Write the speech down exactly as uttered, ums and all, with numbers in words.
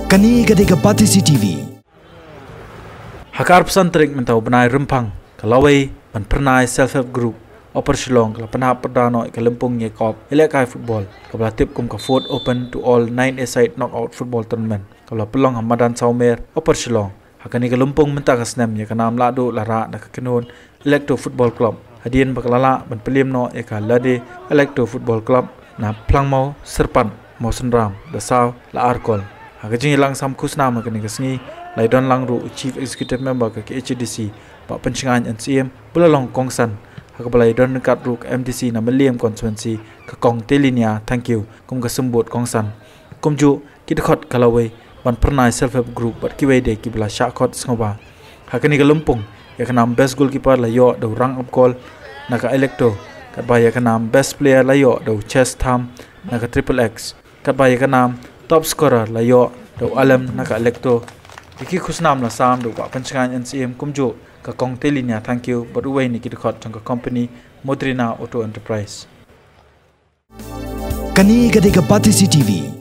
Kane ka dei ka Batesi T V. Ha ka arphew san tarik mynta u bnai Rymphang, ka lawei ban phyrnai Self Help Group Upper Shillong ka la pynhap pyrda noh ïa ka lympung ïakop ïalehkai football kaba la tip kum ka Fourth Open to All Nine-A-Side Knockout Football Tournament kaba la pynlong ha madan Sawmer, Upper Shillong. Ha kane ka lympung mynta ka snem ïa ka nam la duh la rah da ka Kynhun Electro Football Club hadien ba ka la lah ban pynliem noh ïa ka Lade Electro Football Club na Phlangmaw Syrpat Mawsynram da saw la ar kol. Ha ka jingïalang sam khusnam ha kane ka sngi la ïadon lang ruh u Chief Executive Member ka K H A D C Bah Pynshngaiñ N Syiem ba la long kongsan, ha kaba la ïadon ryngkat ruh ka M D C na Mylliem Constituency ka Kong Telinia Thangkhiew kum ka symbud kongsan. Kumjuh ki dkhot ka lawei ban phyrnai Self Help Group bad kiwei de kiba la shah khot sngewbha. Ha kane ka lympung ïa ka nam Best Goalkeeper la ïoh da u Rang Apkol na ka Electro, katba ïa ka nam Best Player la ïoh da u Chess Tham na ka Triple X, katba ïa ka nam Top Scorer la ïoh da u Alem na ka Electro. Ïa ki khusnam la sam da u Bah Pynshngaiñ N Syiem kumjuh ka Kong Telinia Thangkhiew bad uwei na ki dkhot jong ka company Modrina Auto Enterprise. Kane ka dei ka Batesi T V.